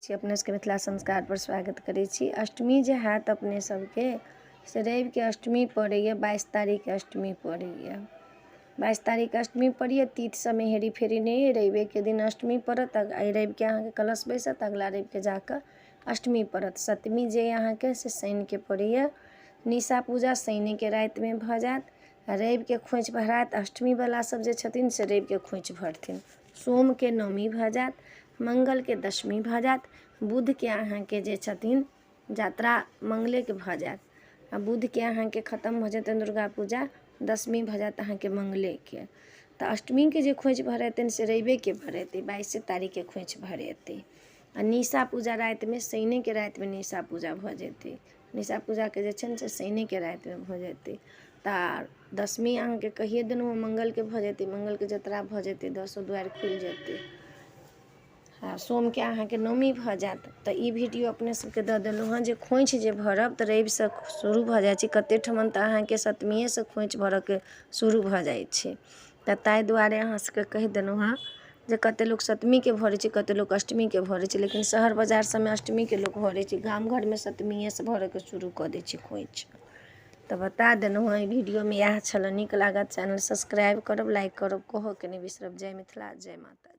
छी अपने सबके मिथिला संस्कारपर स्वागत करै छी। अष्टमी जे हैत अपने सबके से रविके अष्टमी पड़ैए, 22 तारीखके अष्टमी पड़ैए। 22 तारीखके अष्टमी पड़ैए। तीथ सबमे हेरी फेरी नहि अइ, रविके दिन अष्टमी पड़त। एहि रविके अहाँके कलश बैसत, अगिला रविके जाकऽ अष्टमी पड़त। सप्तमी जे अहाँके से शनिके पड़ैए। निशा पूजा शनिके रातिमे भऽ जायत आ रविके खोँइछ भरायत। अष्टमीवला सब जे छथिन से रविके खोँइछ भरथिन। सोमके नवमी भऽ जायत, मङ्गलके दशमी भऽ जायत, बुधके अहाँके जे छथिन यात्रा मङ्गलेके भऽ जायत आ बुधके अहाँके खतम भऽ जेतनि दुर्गा पूजा, दशमी भऽ जायत अहाँके मङ्गलेके। तऽ अष्टमीके जे खोँइछ भरेतनि से रविएके भरेतै, 22 तारीखके खोँइछ भरेतै। आ निशा पूजा रातिमे शनिएके रातिमे निशा पूजा भऽ जेतै। निशा पूजाके जे छै ने से शनिएके रातिमे भऽ जेतै। तऽ दशमी अहाँके कहिए देलहुँ, मङ्गलके भऽ जेतै, मङ्गलके जतरा भऽ जेतै, दसो दुआरि खुलि जेतै आ सोमके अहाँके नवमी भऽ जायत। तऽ ई वीडियो अपने सबके दऽ देलहुँ हँ जे खोँइछ जे भरब तऽ रविसँ शुरू भऽ जाइ छै। कतेक ठमन तऽ अहाँके सप्तमिएसँ खोँइछ भरऽके शुरू भऽ जाइ छै। तऽ ताहि दुआरे अहाँ सबके कहि देलहुँ हँ जे कतेक लोक सप्तमीके भरै छै, कतेक लोक अष्टमीके भरै छै, लेकिन शहर बाजार सबमे अष्टमीके लोक भरै छै, गाम घरमे सप्तमिएसँ भरऽके शुरू कऽ दै छै खोँइछ। तऽ बता देलहुँ हँ। एहि वीडियोमे इएह छलऽ। नीक लागत चैनल सब्सक्राइब करब, लाइक करब, कहऽके नहि बिसरब। जय मिथिला, जय माता।